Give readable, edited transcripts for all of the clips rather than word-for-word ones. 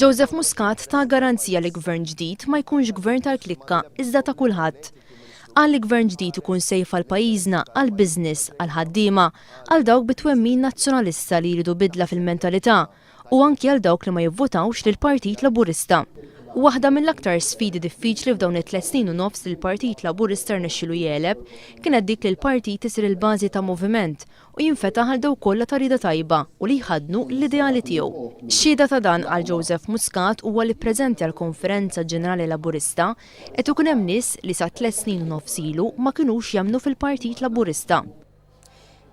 Joseph Muscat ta garanzija li gvern ġdid ma jkunx gvern tal-klikka iżda ta' kulħadd. Qal li gvern ġdid ikun sejf għal pajjiżna, għal business, għal ħaddiema, għal dawk bi twemmin nazzjonalista li jridu bidla fil-mentalità u anki għal dawk li ma jivvotawx lill-Partit Laburista. Waħda mill-aktar sfidi diffiċli f'dawn it-tliet snin u nofs li l-Partit Laburista rnexxielu jegħleb kienet dik li l-partit isir il-bażi ta' moviment u jinfetaħ għal dawk kollha ta' rieda tajba u li jħaddnu l-ideali tiegħu. Xhieda ta' dan, qal Joseph Muscat, huwa li preżenti għall-Konferenza Ġenerali Laburista qed ikun hemm nies li sa tliet snin u nofs ilu ma kinux jemmnu fil-Partit Laburista.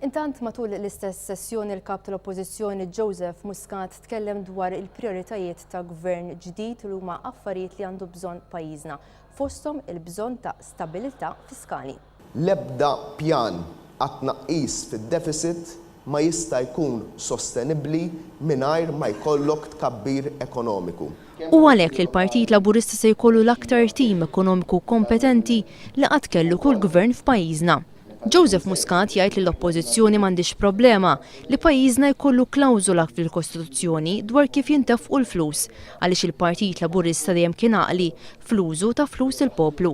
Intant matul l-istess sessjoni l-Kap tal-Oppożizzjoni Joseph Muscat tkellem dwar il-prijoritajiet ta' gvern ġdid li huma affarijiet li għandu bżonn pajjiżna, fosthom il-bżonn ta' stabilità fiskali. L-ebda pjan għat-tnaqqis fid-deficit ma jista' jkun sostenibbli mingħajr ma jkollok tkabbir ekonomiku. Hu għalhekk li l-Partit Laburista se jkollu l-aktar tim ekonomiku kompetenti li qatt kellu kull gvern f'pajjiżna. Joseph Muscat jgħid li l-Oppożizzjoni m'għandhiex problema li pajjiżna jkollu klawżola fil-Kostituzzjoni dwar kif jintefqu l-flus għaliex il-Partit Laburista dejjem kien għaqli fl-użu ta' flus il-poplu.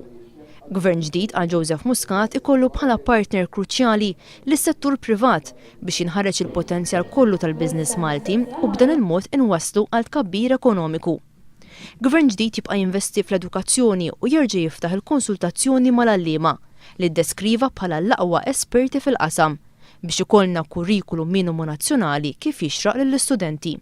Gvern ġdid għal Joseph Muscat ikollu bħala partner kruċjali lis-settur privat biex jinħareġ il-potenzjal kollu tal-business Malti u b'dan il-mod inwasslu għal tkabbir ekonomiku. Gvern ġdid jibqa' jinvesti fl-edukazzjoni u jerġa' jiftaħ il-konsultazzjoni mal-għalliema, li ddeskriva bħala l-aqwa esperti fil-qasam, biex ikollna kurrikulu minimu nazzjonali kif jixraq lill-istudenti.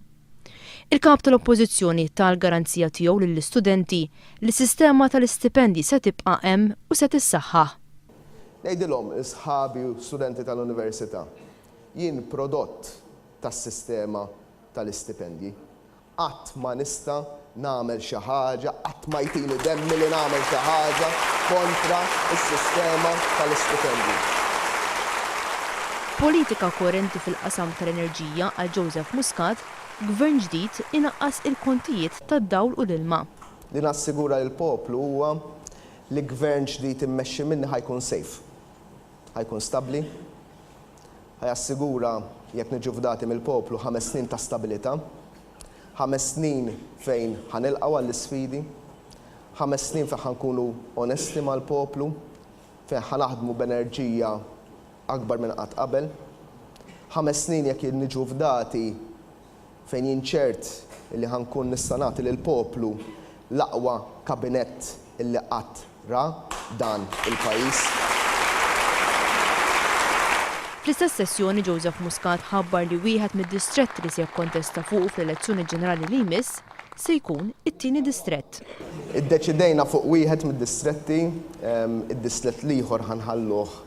Il-Kap tal-Oppożizzjoni ta l-garanzija tiegħu lill-istudenti li s-sistema tal-istipendji se tibqa' hemm u se tissaħħaħ. Ngħidilhom 'il sħabi u studenti tal-università, jien prodott tas-sistema tal-istipendji. Qatt ma nista' nagħmel xi ħaġa, qatt ma jtini demmi li nagħmel xi ħaġa kontra s-sistema tal-istipendji. Politika koerenti fil-qasam tal-enerġija għal Joseph Muscat, Gvern ġdid inaqqas il-kontijiet tad-dawl u l-ilma. Li nassigura lill-poplu huwa li Gvern ġdid immexxi minni ħa jkun safe. Ħa jkun stabbli. Ħa jassigura, jekk niġu fdati mill-poplu, ħames snin ta' stabilità. Ħames snin fejn ħa nilqgħu għall-isfidi. Ħames snin fejn ħa nkunu onesti mal-poplu, fejn ħa naħdmu b'enerġija akbar minn qatt qabel. Ħames snin jekk niġu fdati fejn jien ċert illi ħa nkun nista' nagħti lill-poplu l-aqwa kabinett illi qatt ra dan il-pajjiż. Fl-istess sessjoni Joseph Muscat ħabbar li wieħed mid-distretti li se jikkontesta fuqu fl-elezzjoni ġenerali li jmiss se jkun it-tieni distrett. Iddeċidejna fuq wieħed mid-distretti, id-distrett l-ieħor ħa nħalluh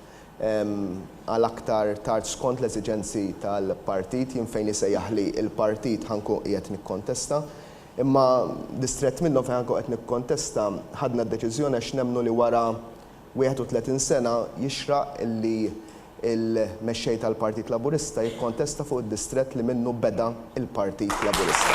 għal aktar tard skont l-eżiġenzi tal-partit. Jien fejn isejjaħli l-partit ħa nkun qiegħed nikkontesta. Imma distrett minnhom fejn ħa nkun qed nikkontesta ħadna d-deċiżjoni għax nemmnu li wara 31 sena jixraq li l-Mexxej tal-Partit Laburista jikkontesta fuq id-distrett li minnu beda l-Partit Laburista.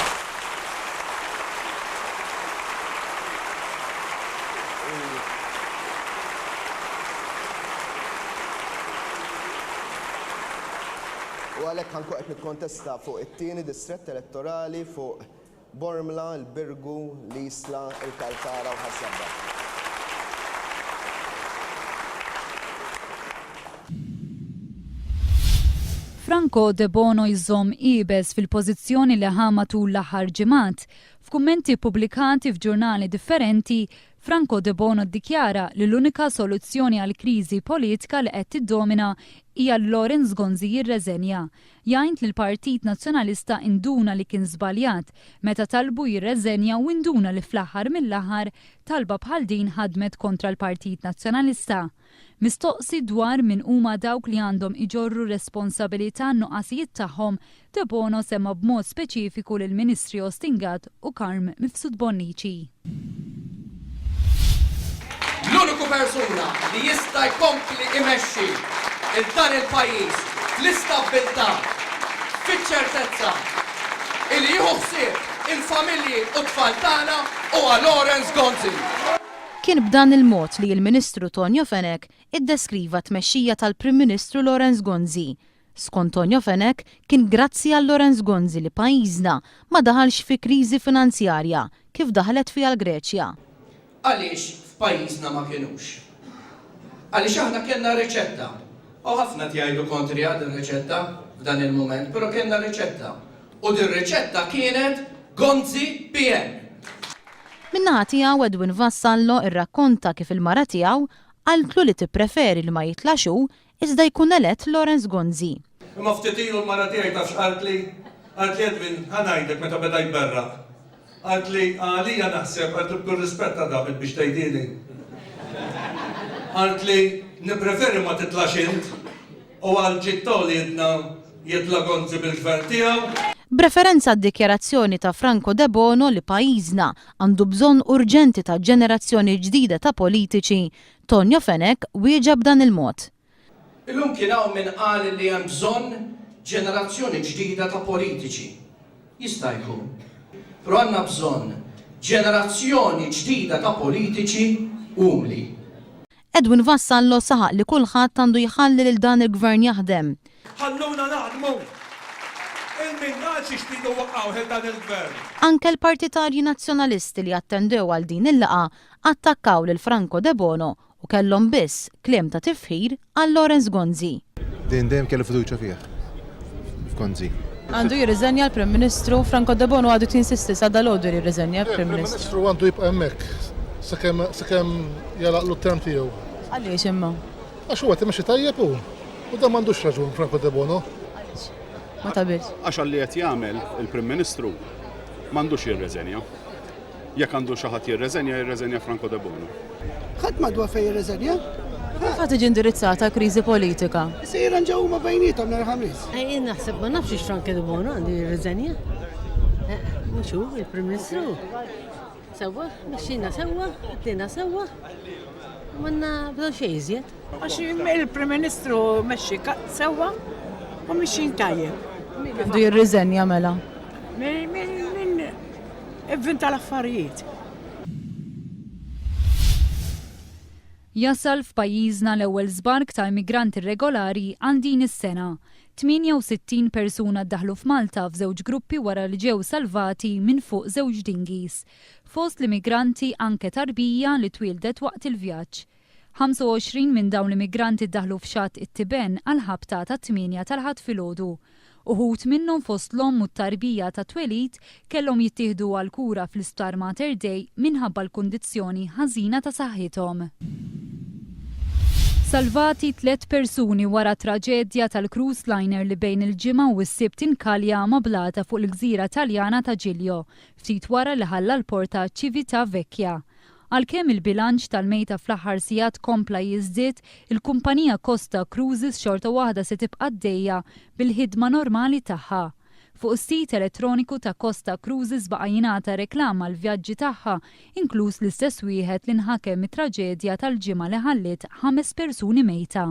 U għalhekk ħa nkun qed nikkontesta fuq it-tieni distrett elettorali fuq Bormla, il-Birgu, l-Isla, il-Kalkara u Ħaż-Żabbar. Franco Debono jżomm iebes fil-pożizzjoni li ħa matul l-aħħar ġimgħat. F'kummenti ppubblikati f'ġurnali differenti, Franco Debono ddikjara li l-unika soluzzjoni għall-kriżi politika li qed tiddomina hija li Lawrence Gonzi jirreżenja. Jgħid li l-Partit Nazzjonalista induna li kien żbaljat meta talbu jirreżenja u induna li fl-aħħar mill-aħħar talba bħal din ħadmet kontra l-Partit Nazzjonalista. Mistoqsi dwar min huma dawk li għandhom iġorru r-responsabilità għan-nuqqasijiet tagħhom, Debono semma b'mod speċifiku lill-Ministri Austin Gatt u Carm Mifsud Bonnici. L-uniku persuna li jista' jkompli imexxi 'l dan il-pajjiż fl-istabbiltà, fiċ-ċertezza illi jieħu ħsieb il-familji u t-tfal tagħna huwa Lawrence Gonzi. Kien b'dan il-mod li l-Ministru Tonio Fenech iddeskriva t-tmexxija tal-Prim Ministru Lawrence Gonzi. Skont Tonio Fenech, kien grazzi għal Lawrence Gonzi li pajjiżna ma daħalx fi kriżi finanzjarja kif daħlet fiha l-Greċja. Għaliex f'pajjiżna ma kinux? Għaliex aħna kellna riċetta. U ħafna qed jgħidu kontriha dir-riċetta f'dan il-mument, però kellna riċetta. U dir-riċetta kienet Gonzi PN. Min-naħa tiegħu Edwin Vassallo rrakkonta kif il-mara tiegħu qaltlu li tippreferi li ma jitlax hu iżda jkun elett Lawrence Gonzi. Imma ftit ilu l-mara tiegħi taf x'qaltli? Qaltli Edwin, ħa ngħidlek meta beda jberraq. Qaltli, għalija naħseb, qaltli b'kull rispett għadha għamilt biex tgħidhieli. Qaltli, nippreferi ma titlax int u għal ġid ta' uliedna jitla' Gonzi bil-gvern tiegħu. B'referenza għad-dikjarazzjoni ta' Franco Debono li pajjiżna għandu bżonn urġenti ta' ġenerazzjoni ġdida ta' politiċi, Tonio Fenech wieġeb b'dan il-mod. Illum kien hawn min qal li hemm bżonn ġenerazzjoni ġdida ta' politiċi. Jista' jkun. Però għandna bżonn ġenerazzjoni ġdida ta' politiċi umli. Edwin Vassallo saħaq li kulħadd għandu jħalli lil dan il-Gvern jaħdem. Ħalluna naħdmu! Il min qal xi xtidu waqqgħuh il dan il-Gvern. Anke l-partitarji Nazzjonalisti li attendew għal din il-laqgħa attakkaw lil Franco Debono u kellhom biss kliem ta' tifħir għal Lawrence Gonzi. Dejjem dejjem kelli fiduċja fih, f'Gonzi. Għandu jirriżenja l-Prim Ministru Franco Debono għadu jinsisti sa dalgħodu li jirriżenja l-Prim Ministru. Il-Prim Ministru għandu jibqa' hemmhekk sakemm sakemm jagħlaqlu t-term tiegħu. Għaliex imma? Għax huwa qed imexxi tajjeb hu. U dan m'għandux raġun Franco Debono. Għaliex? Ma taqbilx. Għax għal li qed jagħmel il-Prim Ministru m'għandux jirreżenja. Jekk għandu xi ħadd jirreżenja, jirreżenja Franco Debono. Ħadd m'għandu għalfejn jirreżenja. Kif ħa tiġi indirizzata l-kriżi politika? Se jirranġaw huma bejniethom nhar il-Ħamis. Jien naħseb ma nafx Franco Debono għandu jirreżenja. Eh, mhux hu, il-Prim Ministru. Sewwa, mexxina sewwa, għaddejna sewwa. Manna bżonn xejn iżjed. Għax il-Prim Ministru mexxi sewwa u mixin tajjeb. Għandu jirriżenja mela. Min ivvinta l-affarijiet. Jasal f'pajjiżna l-ewwel żbark ta' immigranti irregolari għal din is-sena. 68 persuna ddaħlu f'Malta f'żewġ gruppi wara li ġew salvati minn fuq żewġ dinghies. Fost l-immigranti anke tarbija li twieldet waqt il-vjaġġ. 25 minn dawn l-immigranti ddaħlu f'xatt it-Tiben għall-ħabta tat-tmienja tal-Ħadd filgħodu. Uħud minnhom fost l-omm u t-tarbija tat-twelid kellhom jittieħdu għall-kura fl-Isptar Mater Dei minħabba l-kundizzjoni ħażina ta' saħħithom. Salvati tlett persuni wara traġedja tal-cruise liner li bejn il-Ġimgħa u s-Sibt inkalja ma' blata fuq il-gżira Taljana ta' Giglio, ftit wara li ħalla l-port ta' Civitavecchia. Għalkemm il-bilanċ tal-mejta fl-aħħar sigħat kompla jiżdied, il-kumpanija Costa Cruises xorta waħda se tibqa' għaddejja bil-ħidma normali tagħha. Fuq is-sit elettroniku ta' Costa Cruises baqa' jingħata reklam għall-vjaġġi tagħha, inkluż l-istess wieħed li nħakem mit-traġedja tal-Ġimgħa li ħalliet ħames persuni mejta.